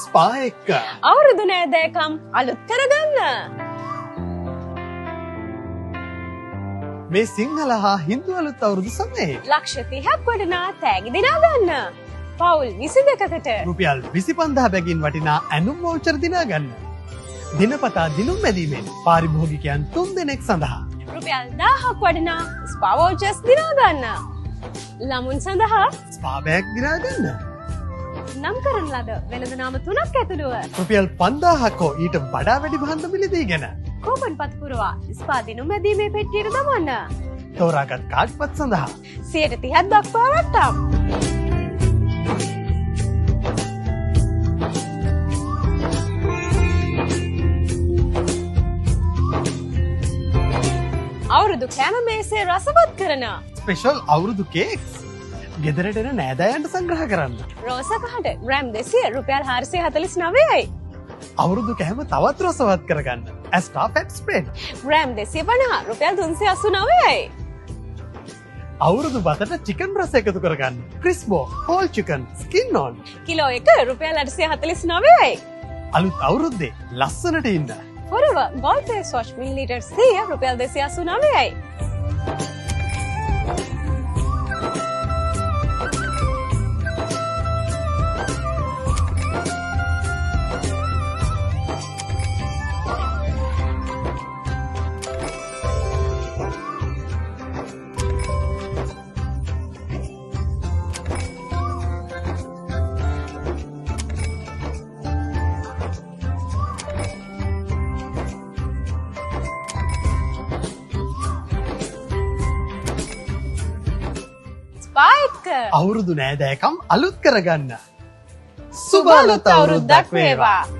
ස්පා එක්ක. අවුරුදු නෑදෑකම් අලුත් කරගන්න. මේ සිංහල හා හින්දු අලුත් අවුරුදු සමයේ ලක්ෂ 30ක් වටිනා තෑගි දිනා ගන්න. පවුල් 22කට රුපියල් 25,000 බැගින් වටිනා ඇඳුම් වවුචර් දිනා ගන්න. දිනපතා දිනුම් මැදීමෙන් පාරිභෝගිකයන් 3 දෙනෙක් සඳහා රුපියල් 1000ක් වටිනා ස්පා වවුචර්ස් දිනා ගන්න. ළමුන් සඳහා ස්පා බෑග් දිනා ගන්න. නම් කරන ලද වෙළඳ නාම 3ක් ඇතුළුව රුපියල් 5000ක් හෝ ඊට වඩා වැඩි භාණ්ඩ මිලදී ගෙන කූපන් පත් පුරවා ස්පා දිනුම් මැදීමේ පෙට්ටියට දමන්න. තෝරාගත් කාඩ් පත් සඳහා 30% දක්වා වට්ටම්. අවුරුදු කෑම මේසය රසවත් කරන ස්පෙෂල් අවුරුදු කේක්ස් ගෙදරට එන නෑදෑයන්ට සංග්‍රහ කරන්න. රෝස කහට ග්‍රෑම් 200 රුපියල් 449යි. අවුරුදු කෑම තවත් රසවත් කරගන්න ඇස්ටා ෆැට් ස්ප්‍රෙඩ් ග්‍රෑම් 250 රුපියල් 389යි. අවුරුදු බතට චිකන් රස එකතු කරගන්න Crysbro whole chicken skin on kilo එක රුපියල් 849යි. අලුත් අවුරුද්දේ ලස්සනට ඉන්න. හොරව ගෝල්ඩ් ෆේස් වොෂ් මිලිලීටර් 100 රුපියල් 289යි. ස්පා එක්ක අවුරුදු නෑදෑකම් අලුත් කරගන්න. සුබ අලුත් අවුරුද්දක් වේවා.